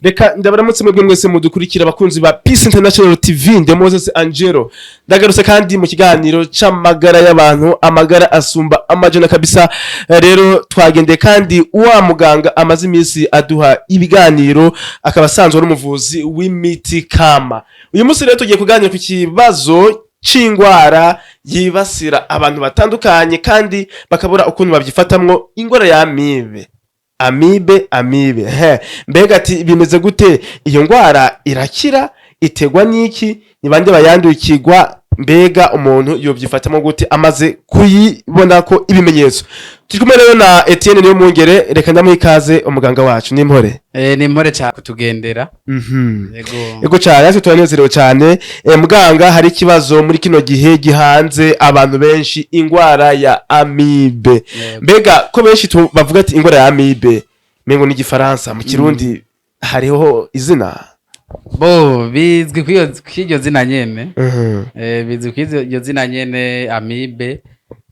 Reka ndabaramutse mwebwe mwese mudukurikira, abakunzi ba Peace International TV. Ndi Moses Angelo, ndagarutse kandi mu kiganiro c'amagara y'abantu, amagara asumba amajana kabisa. Rero twagendeye kandi wa muganga amaze iminsi aduha ibiganiro, akaba asanzwe ari umuvuzi w'imiti kama. Uyu munsi rero tugiye kuganira ku kibazo c'ingwara yibasira abantu batandukanye kandi bakabura ukuntu babyifatamwo, ingwara ya amibe. Amibe, amibe, he, mbega ati bimeze gute? Iyo ngwara irakira? Itegwa n'iki? Ni bande bayandukirwa? Mbega umuntu yobyifatamo gute amaze kuyibona ko ibimenyetso? Turi kumwe rero na Etienne Niyo Mwungere. Reka ndamuha ikaze umuganga wacu. N'impore? Ni impore cyane kutugendera. Yego. Ego cyane, natwe turanezerewe cyane. Muganga, hari ikibazo muri kino gihe gihanze abantu benshi, ingwara ya amibe. Yego. Mbega ko benshi bavuga ati ingwara ya amibe mengo ni igifaransa, mu Kirundi hariho izina? Bo bizwi kw'iryo zina nyene. Bizwi kw'iryo zina nyene, amibe.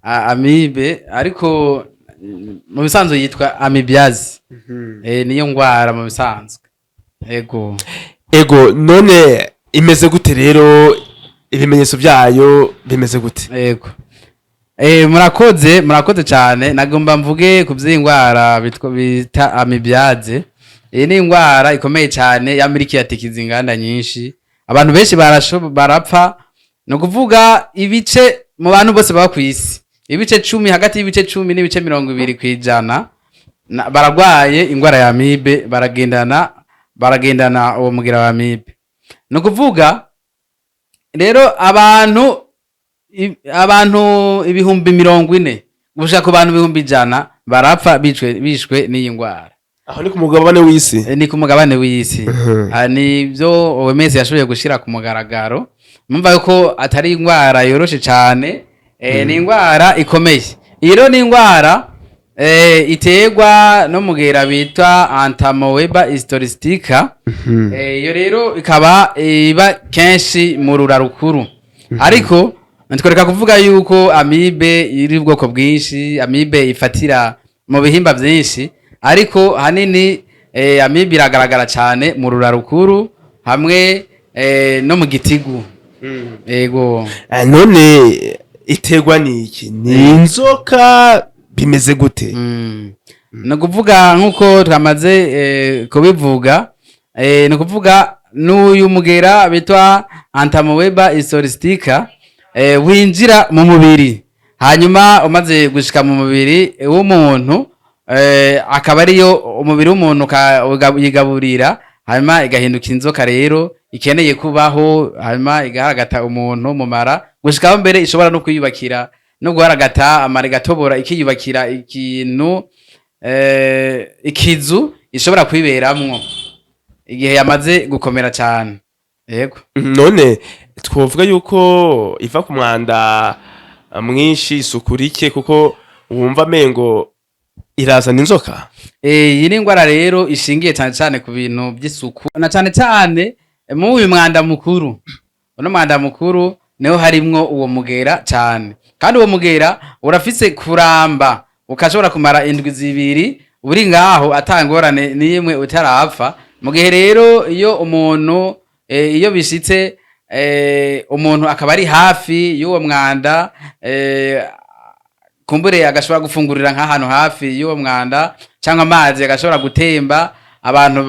Amibe, ariko mu bisanzwe yitwa amibiase. Niyo ngwara mu bisanzwe. Yego. Ego, none imeze gute rero? Ibimenyetso byayo bimeze gute? Yego. Murakoze, murakoze cyane. Nagomba mvuge ku by'indwara bita amibiase. Iyi ni indwara ikomeye cyane yamirikiyatikiza inganda nyinshi. Abantu benshi barapfa. Ni ukuvuga ibice mu bantu bose baba ku isi, ibice 10, hagati y'ibice 10 n'ibice 20% baragwaye indwara ya amibe, baragendana uwo mugera wa amibe. Ni ukuvuga rero abantu 40,000 gushika ku bantu 100,000 barapfa bishwe n'iyi ndwara. Aho ni ku mugabane w'isi? Ni ku mugabane w'isi. Ah, nibyo OMS yashoboye gushira ku mugaragaro. Mumva yuko atari indwara yoroshe cyane, ni indwara ikomeye. Iyi rero ni indwara iterwa n'umugera bita Entamoeba histolytica. Iyo rero ikaba iba kenshi mu rura rukuru, ariko ntitwereka kuvuga yuko amibe iri ubwoko bwinshi. Amibe ifatira mu bihimba byinshi, ariko hanini amibe iragaragara cyane mu rura rukuru hamwe no mu gitigu. Yego. None iterwa n'iki? Ni inzoka? Bimeze gute? Ni ukuvuga nk'uko twamaze kubivuga, ni ukuvuga n'uyu mugera bitwa Entamoeba histolytica winjira mu mubiri, hanyuma umaze gushika mu mubiri w'umuntu, akaba ariyo umubiri w'umuntu yigaburira, hanyuma igahinduka inzoka rero ikeneye kubaho, hanyuma igaharagata umuntu mu mara, gushikaho mbere ishobora no kwiyubakira no guharagata amara, igatobora, ikiyubakira ikintu, ikizu ishobora kwiberamwo igihe yamaze gukomera cyane. Yego. None twovuga yuko iva ku mwanda mwinshi, isuku rike, kuko wumva amengo irazana inzoka? Iyi ni indwara rero ishingiye cyane cyane ku bintu by'isuku, na cyane cyane mu uyu mwanda mukuru. Uno mwanda mukuru niho harimwo uwo mugera cyane, kandi uwo mugera urafise kuramba, ukashobora kumara indwi 2 uri ngaho atangorane n'imwe utarapfa. Mu gihe rero iyo umuntu iyo bishitse umuntu akaba ari hafi y'uwo mwanda, kumbure agashobora gufungurira nk'ahantu hafi y'uwo mwanda, cyangwa amazi agashobora gutemba, abantu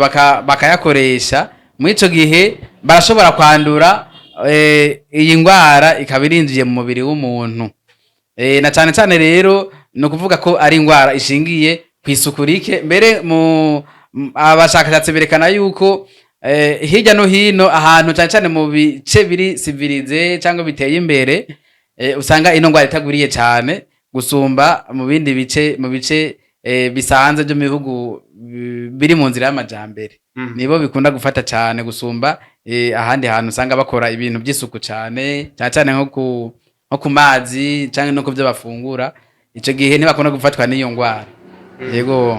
bakayakoresha, muri ico gihe barashobora kwandura, iyi ndwara ikaba irinjiye mu mubiri w'umuntu. Na cane cane rero ni ukuvuga ko ari indwara ishingiye ku isuku rike. Mbere mu abashakashatsi berekana yuko hirya no hino, ahantu cane cane mu bice biri civilisé cyangwa biteye imbere, usanga ino ndwara itagwiriye cane gusumba mu bindi bice, mu bice bisanzwe byo mu bihugu biri mu nzira y'amajambere. Nibo bikunda gufata cane gusumba ahandi hantu usanga bakora ibintu by'isuku cane, cane cane nko ku mazi canke no ku byo bafungura. Ico gihe ntibakunda gufatwa n'iyo ndwara. Yego.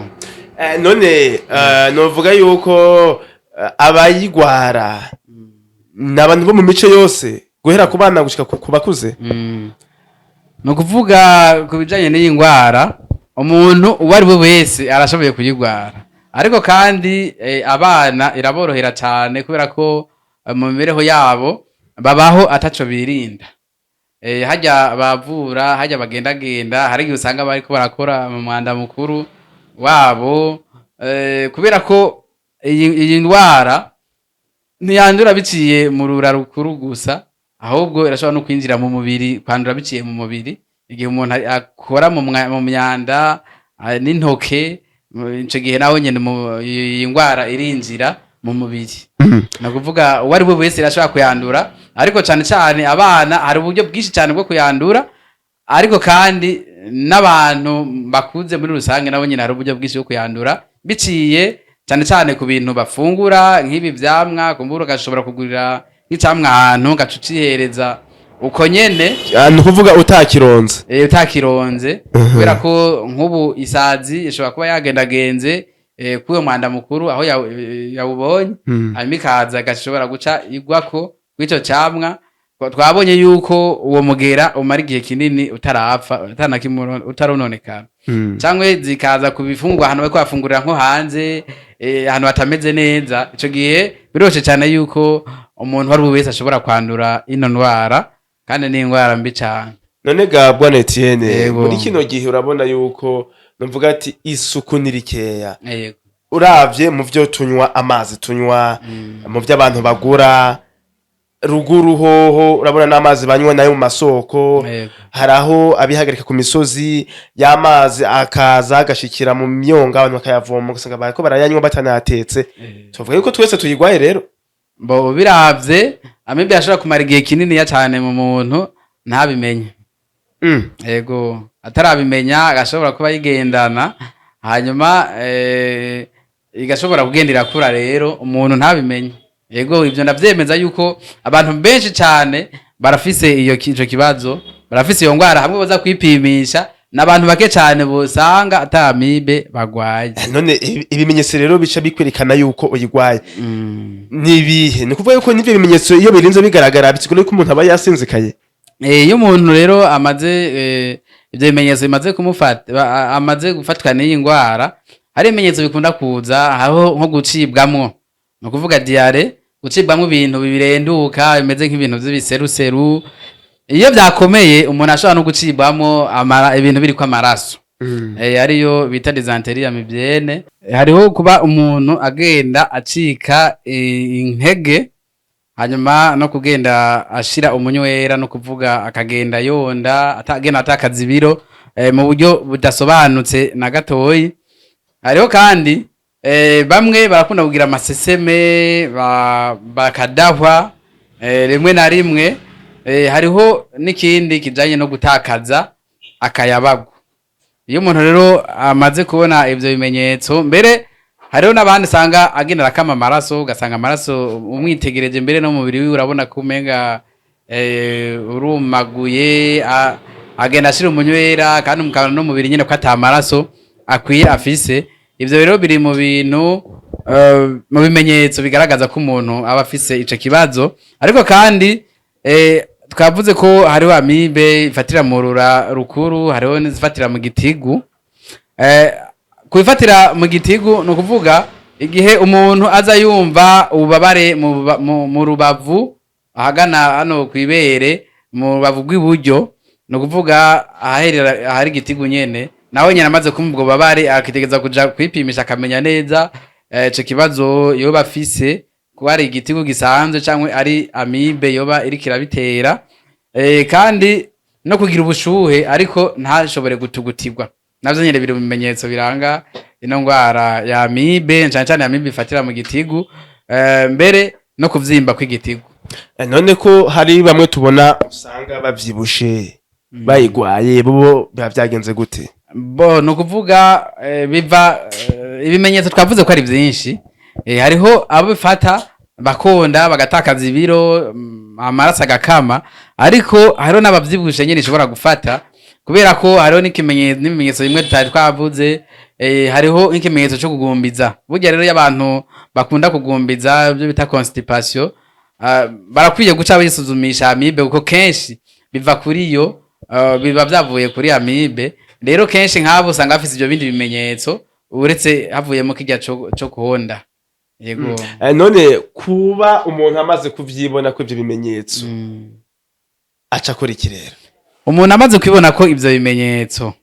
None novuga yuko abayigwara ni abantu bo mu mico yose, guhera ku bana gushika ku bakuze? Ni ukuvuga ku bijanye n'iyi ndwara, umuntu uwo ari we wese arashoboye kuyigwara. Ariko kandi abana iraborohera cyane kubera ko mu mibereho yabo babaho ataco birinda. Hajya bavura, hajya bagendagenda, hari igihe usanga bariko barakora mu mwanda mukuru wabo, kubera ko iyi ndwara ntiyandura biciye mu rura rukuru gusa, ahubwo irashobora no kwinjira mu mubiri, kwandura biciye mu mubiri igihe umuntu akora mu myanda n'intoke. Ico gihe naho nyene iyi ndwara irinjira mu mubiri. Ni ukuvuga uwo ari we wese irashobora kuyandura, ariko cane cane abana. Hari uburyo bwinshi cyane bwo kuyandura, ariko kandi n'abantu bakuze muri rusange nabo nyine hari uburyo bwinshi bwo kuyandura biciye cyane cyane ku bintu bafungura, nk'ibi vyamwa. Kumbura ugashobora kugurira nk'icamwa ahantu, ugaca ucihereza uko nyene. Ah, ni ukuvuga utakironze. Utakironze, kubera ko nk'ubu isazi ishobora kuba yagendagenze kuri uwo mwanda mukuru aho yawubonye, hanyuma ikaza igashobora guca igwako kw'ico camwa. Twabonye yuko uwo mugera umara igihe kinini utarapfa, utarononekara, cyangwa zikaza ku bifungurwa ahantu bariko bafungurira nko hanze, ahantu hatameze neza. Ico gihe biroshe cyane yuko umuntu uwo ari we wese ashobora kwandura ino ndwara, kandi ni indwara mbi cane. None ga bwana Etienne, Yego. muri kino gihe urabona yuko numvuga ati isuku ni rikeya. Yego. Uravye mu vyo tunywa, amazi tunywa, mu vyo abantu bagura ruguru hoho, urabona n'amazi banywa nayo mu masoko. Hari aho abihagarika ku misozi y'amazi akaza agashikira mu myonga, abantu bakayavoma, ugasanga bariko barayanywa batanatetse. Tuvuga yuko twese tuyigwaye rero? Bo biravye, amibe ashobora kumara igihe kininiya cane mu muntu ntabimenye. Yego, atarabimenya agashobora kuba yigendana, hanyuma igashobora kugenda irakura rero umuntu ntabimenye. Yego, ivyo ndavyemeza yuko abantu benshi cane barafise ico kibazo, barafise iyo ngwara. Hamwe baza kwipimisha, n'abantu bake cane bosanga ata amibe bagwaye. None ibimenyetso rero bica bikwerekana yuko uyigwaye ni ibihe? Ni ukuvuga yuko n'ivyo bimenyetso iyo birinze bigaragara, bisigura yuko umuntu aba yasinzikaye? Iyo umuntu rero amaze ivyo bimenyetso bimaze kumufata, amaze gufatwa n'iyi ngwara, hari ibimenyetso bikunda kuza. Hariho nko gucibwamwo, ni ukuvuga diarrhée, gucibwamwo ibintu birenduka bimeze nk'ibintu vy'ibiseruseru. Iyo vyakomeye, umuntu ashobora no gucibwamwo ibintu biriko amaraso, ariyo bita dysenterie amibienne. Hariho kuba umuntu agenda acika intege, hanyuma no kugenda ashira umunywera, no kuvuga akagenda yonda, agenda atakaza ibiro mu buryo budasobanutse na gatoyi. Hariho kandi bamwe barakunda kugira amaseseme, bakadahwa rimwe na rimwe. Hariho n'ikindi kijanye no gutakaza akayabagu. Iyo umuntu rero amaze kubona ivyo bimenyetso, mbere hariho n'abandi usanga agenda arakama amaraso, ugasanga amaraso umwitegereje mbere no mu mubiri wiwe urabona ko umenga urumaguye, agenda ashira umunywera, kandi mukabona n'umubiri nyene ko ata maraso akwiye afise. Ivyo rero biri mu bintu mu bimenyetso bigaragaza ko umuntu aba afise ico kibazo. Ariko kandi twavuze ko hariho amibe ifatira mu rura rukuru, hariho n'izifatira mu gitigu. Kubifatira mu gitigu ni ukuvuga igihe umuntu aza yumva ububabare mu rubavu ahagana hano kw'ibere, mu rubavu rw'iburyo, ni ukuvuga ahaherera ahari igitigu nyene. Nawe nyene amaze kumva ubwo bubabare, akitegeza kuja kwipimisha akamenya neza ico kibazo yoba afise, kuba ari igitigu gisanzwe canke ari amibe yoba iriko irabitera. Kandi no kugira ubushuhe ariko ntashobore gutugutirwa, navyo nyene biri mu bimenyetso biranga ino ngwara ya amibe, cane cane amibe ifatira mu gitigu, mbere no kuvyimba kw'igitigu. None ko hari bamwe tubona usanga bavyibushe bayigwaye, bo biba vyagenze gute? Bo ni ukuvuga biva ibimenyetso twavuze ko ari vyinshi. Hariho abo bifata bakonda, bagatakaza ibiro, amaraso agakama, ariko hariho n'abavyibushe nyene ishobora gufata, kubera ko hariho n'ibimenyetso bimwe tutari twavuze. Hariho nk'ikimenyetso co kugumbiza. Burya rero iyo abantu bakunda kugumbiza, ibyo bita constipation, barakwiye guca bisuzumisha amibe, kuko kenshi biva kuri yo, biba vyavuye kuri amibe. Rero kenshi nk'abo usanga bafise ivyo bindi bimenyetso. Uretse havuyemo kirya co kuhonda, yego. None kuba umuntu amaze kuvyibona ko ivyo bimenyetso, aca akora iki rero? Umuntu amaze kwibona ko ivyo bimenyetso,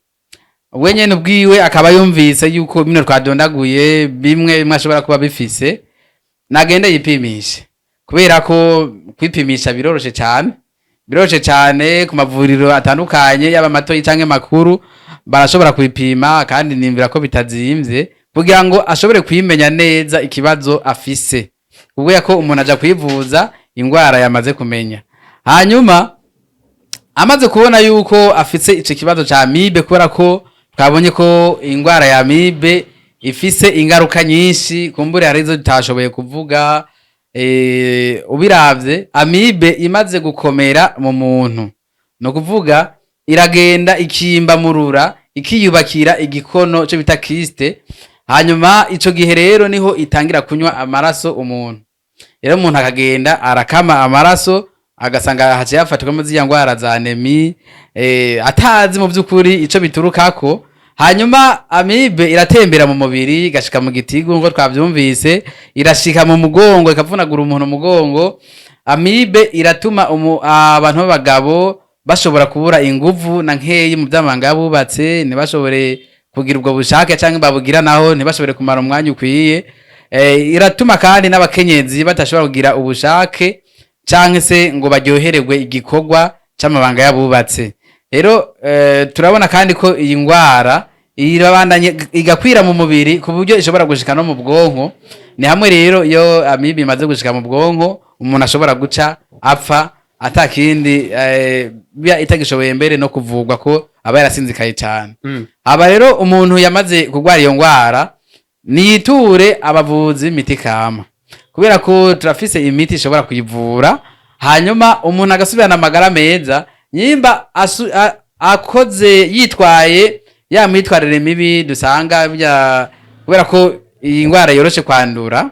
we nyene ubwiwe akaba yumvise yuko bino twadondaguye bimwe bimwe ashobora kuba bifise, nagende yipimishe, kubera ko kwipimisha biroroshe cyane, biroroshe cyane. Ku mavuriro atandukanye, yaba matoyi canke makuru, barashobora kubipima, kandi nimvira ko bitazimvye, kugira ngo ashobore kwimenya neza ikibazo afise, kubera ko umuntu aja kwivuza ingwara yamaze kumenya. Hanyuma amaze kubona yuko afise ico kibazo ca amibe, kubera ko twabonye ko ingwara ya amibe ifise ingaruka nyinshi, kumbure hari izo tutashoboye kuvuga. Ubiravye, amibe imaze gukomera mu muntu, no kuvuga iragenda ikimba murura, ikiyubakira igikono cyo bita kyste. Hanyuma ico gihe rero niho itangira kunywa amaraso umuntu. Rero umuntu akagenda arakama amaraso, agasanga haciye hafatwamo ziriya ngwara za anémie, atazi mu by'ukuri ico biturukako. Hanyuma amibe iratembera mu mubiri, igashika mu gitigu nkuko twavyumvise, irashika mu mugongo, ikavunagura umuntu umugongo. Amibe iratuma abantu b'abagabo bashobora kubura inguvu na nkeyi mu vy'amabanga y'abubatse, ntibashobore kugira ubwo bushake, canke babugira naho ntibashobore kumara umwanya ukwiye. Iratuma kandi n'abakenyezi badashobora kugira ubushake canke se ngo baryohererwe igikorwa c'amabanga y'abubatse. Rero turabona kandi ko iyi ngwara irabandanye igakwira mu mubiri, ku buryo ishobora gushika no mu bwonko. Ni hamwe rero iyo amibe imaze gushika mu bwonko, umuntu ashobora guca apfa atakindi, biba itagishoboye mbere no kuvurwa, ko aba yarasinzikaye cyane. Aba rero umuntu yamaze kurwara iyo ngwara niyiture abavuzi b'imiti kama, kubera ko turafise imiti ishobora kuyivura, hanyuma umuntu agasubirana amagara meza. Nyimba akoze yitwaye ya myitwarire mibi dusanga bya, kubera ko iyi ndwara yoroshe kwandura,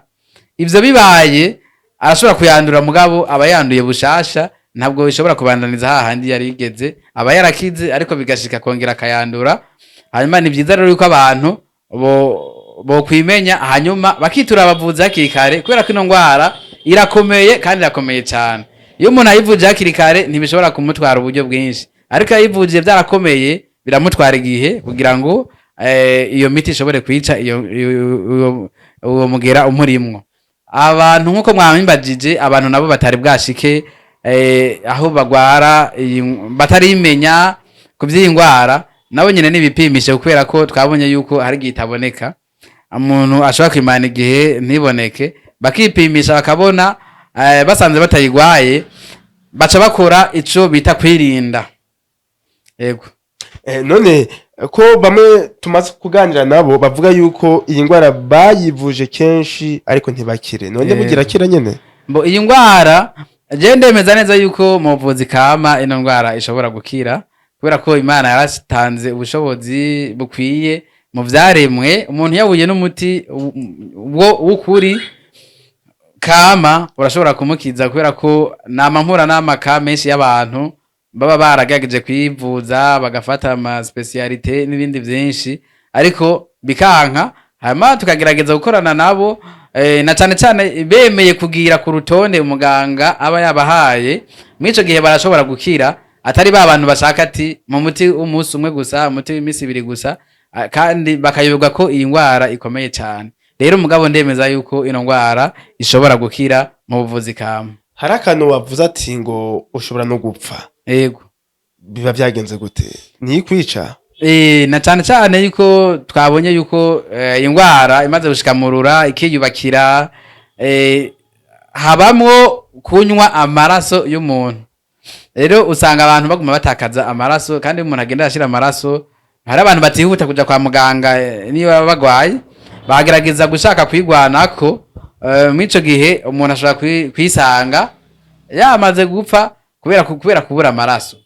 ivyo bibaye arashobora kuyandura, mugabo aba yanduye bushasha, ntabwo bishobora kubandaniza hahandi yari igeze. Aba yarakize, ariko bigashika kongera akayandura. Hanyuma ni byiza rero yuko abantu bo bokwimenya, hanyuma bakitura abavuzi hakiri kare, kubera ko ino ndwara irakomeye kandi irakomeye cyane. Iyo umuntu ayivuje hakiri kare ntibishobora kumutwara uburyo bwinshi, ariko iyo ayivuje byarakomeye biramutwara igihe kugira ngo iyo miti ishobore kwica uwo mugera umurimwo. Abantu nk'uko mwabimbajije, abantu nabo batari bwashike aho bagwara batarimenya ku by'iyi ndwara, nabo nyine nibipimishe, kubera ko twabonye yuko hari igihe itaboneka, umuntu ashobora kwimana igihe ntiboneke. Bakipimisha bakabona, basanze batayigwaye, baca bakora ico bita kwirinda, yego. None ko bamwe tumaze kuganira nabo bavuga yuko iyi ndwara bayivuje kenshi ariko ntibakire, none bugira kira nyene? Mbo iyi ndwara je ndemeza neza yuko mu buvuzi kama ino ndwara ishobora gukira, kubera ko Imana yaratanze ubushobozi bukwiye mu vyaremwe. Umuntu yahuye n'umuti wo w'ukuri kama urashobora kumukiza, kubera ko nama mpura n'amaka menshi y'abantu baba baragerageje kwivuza, bagafata ama spécialité n'ibindi vyinshi, ariko bikanka. Hanyuma tukagerageza gukorana nabo, na cane cane bemeye kugira ku rutonde umuganga aba yabahaye. Muri ico gihe barashobora gukira, atari ba bantu bashaka ati mu muti w'umunsi umwe gusa, umuti w'iminsi 2 gusa, kandi bakayoberwa ko iyi ndwara ikomeye cane. Rero mugabo ndemeza yuko ino ndwara ishobora gukira mu buvuzi kama. Hari akantu wavuze ati ngo ushobora no gupfa. Yego. Biba byagenze gute? Ntikwica? Na cane cane yuko twabonye yuko indwara imaze gushika mu rura ikiyubakira, habamwo kunywa amaraso y'umuntu. Rero usanga abantu baguma batakaza amaraso, kandi iyo umuntu agenda arashira amaraso, hari abantu batihuta kuja kwa muganga, niyo baba bagwaye bagerageza gushaka kwigwanako. Mw'ico gihe umuntu ashobora kwisanga yamaze gupfa kubera kubura amaraso.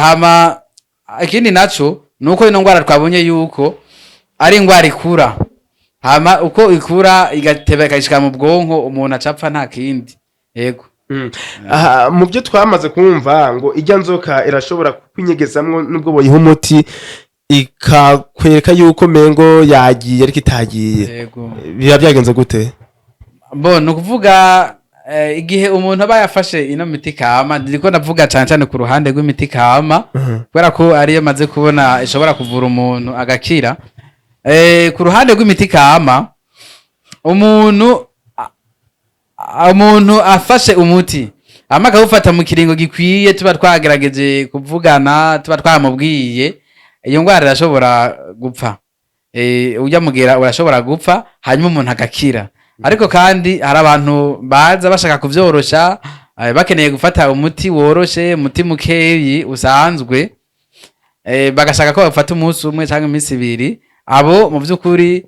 Hama ikindi naco nuko ino ngwara twabonye yuko ari ingwara ikura, hama uko ikura igateba ikashika mu bwonko, umuntu acapfa, nta kindi, yego. Aha, mu byo twamaze kumva ngo ijya nzoka irashobora kwinyegezamwo nubwo boyiha umuti. Ikakwereka yuko mengo yagiye ariko itagiye. Yego. Biba byagenze gute? Bo ni ukuvuga igihe umuntu aba yafashe ino miti kama, ndiko ndavuga cyane cyane ku ruhande rw'imiti kama, kubera ko ariyo maze kubona ishobora kuvura umuntu agakira. Ku ruhande rw'imiti kama, umuntu afashe umuti hama akawufata mu kiringo gikwiye tuba twagerageje kuvugana, tuba twamubwiye, iyo ndwara irashobora gupfa. Ujya mugera urashobora gupfa, hanyuma umuntu agakira. Ariko kandi hari abantu baza bashaka kuvyorosha, bakeneye gufata umuti woroshe, umuti mukeyi usanzwe, bagashaka ko bafata umunsi umwe cyangwa iminsi 2. Abo mu by'ukuri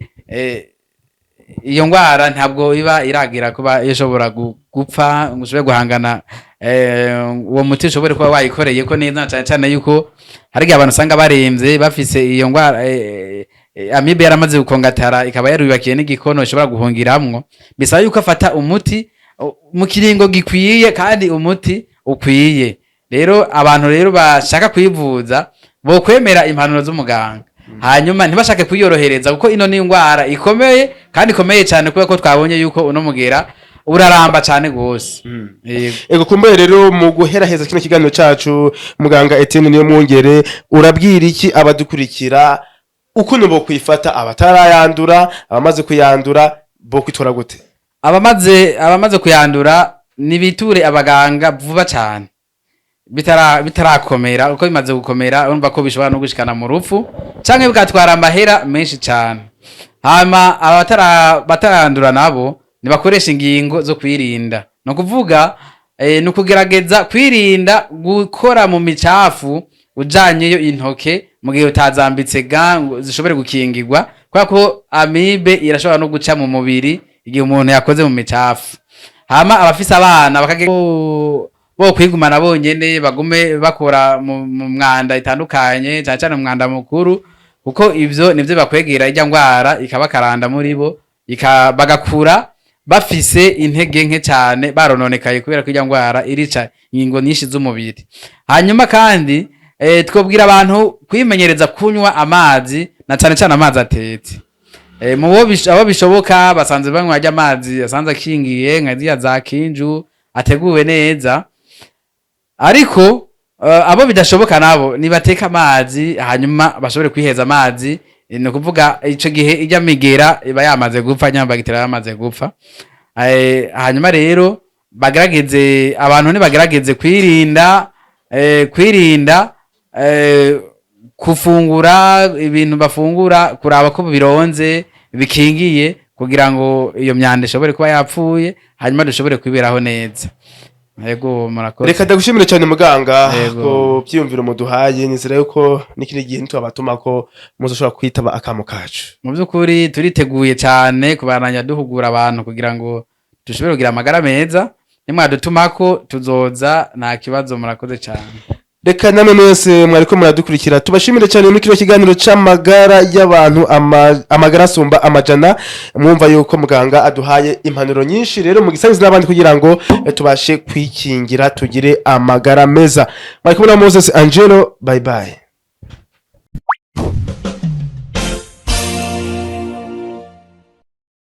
iyo ndwara ntabwo iba iragira kuba ishobora gupfa ngo ushobore guhangana, uwo muti ushobore kuba wayikoreye ko neza, cyane cyane yuko hari igihe abantu usanga baremvye bafise iyo ndwara, amibe yaramaze gukongatara, ikaba yarubakiye n'igikono ishobora guhungiramwo. Bisaba yuko afata umuti mu kiringo gikwiye kandi umuti ukwiye. Rero abantu rero bashaka kwivuza bokwemera impanuro z'umuganga, hanyuma ntibashake kwiyorohereza, kuko ino ni indwara ikomeye kandi ikomeye cyane, kubera ko twabonye yuko uno mugera uraramba cyane gose. Yego. Ego, kumbe rero mu guheraheza kino kiganiro cacu, muganga Etienne Niyo Mwungere, urabwira iki abadukurikira ukuntu bo kwifata, abatarayandura, abamaze kuyandura bo kwitora gute? Abamaze kuyandura nibiture abaganga vuba cyane bitarakomera, uko bimaze gukomera urumva ko bishobora no gushikana mu rupfu canke bigatwara amahera menshi cyane. Hama batarandura nabo nibakoresha ingingo zo kwirinda, ni ukuvuga ni ukugerageza kwirinda gukora mu micafu ujanyeyo intoke mu gihe utazambitse gants ngo zishobore gukingirwa, kubera ko amibe irashobora no guca mu mubiri igihe umuntu yakoze mu micafu. Hama abafise abana bakage bo kwigumana bonyene, bagume bakora mu mwanda itandukanye, cyane cyane umwanda mukuru, kuko ivyo nivyo bakwegera ijya ngwara ikabakaranda muri bo, bagakura bafise intege nke cyane, barononekaye, kubera ko ijya ngwara irica ingingo nyinshi z'umubiri. Hanyuma kandi twobwira abantu kwimenyereza kunywa amazi, na cyane cyane amazi atetse. Mu bo abo bishoboka basanzwe banywa ajya amazi asanzwe akingiye, nka ziriya za kinju ateguwe neza. Ariko abo bidashoboka nabo nibateka amazi, hanyuma bashobore kwiheza amazi. Ni ukuvuga ico gihe ijya migera iba yamaze gupfa, nyamba bagitera yamaze gupfa. Hanyuma rero bagerageze, abantu nibagerageze kwirinda kufungura ibintu bafungura, kuraba ko bironze bikingiye, kugira ngo iyo myanda ishobore kuba yapfuye, hanyuma dushobore kwiberaho neza. Yego, murakoze. Reka ndagushimire cyane, muganga, Yego. ko byiyumviro muduhaye. Nizera yuko n'ikindi gihe ntitwabatuma ko muzoshobora kwitaba akamo kacu. Mu by'ukuri turiteguye cyane kubandanya duhugura abantu kugira ngo dushobore kugira amagara meza. Nimwadutumako tuzoza, nta kibazo. Murakoze cyane. Reka namwe mwese mwariko muradukurikira tubashimire cyane muri kino kiganiro c'amagara y'abantu, amagara asumba amajana. Mwumva yuko muganga aduhaye impanuro nyinshi. Rero mugisangize n'abandi kugira ngo tubashe kwikingira, tugire amagara meza. Mwari kumwe na Moses Angelo. Bye bye.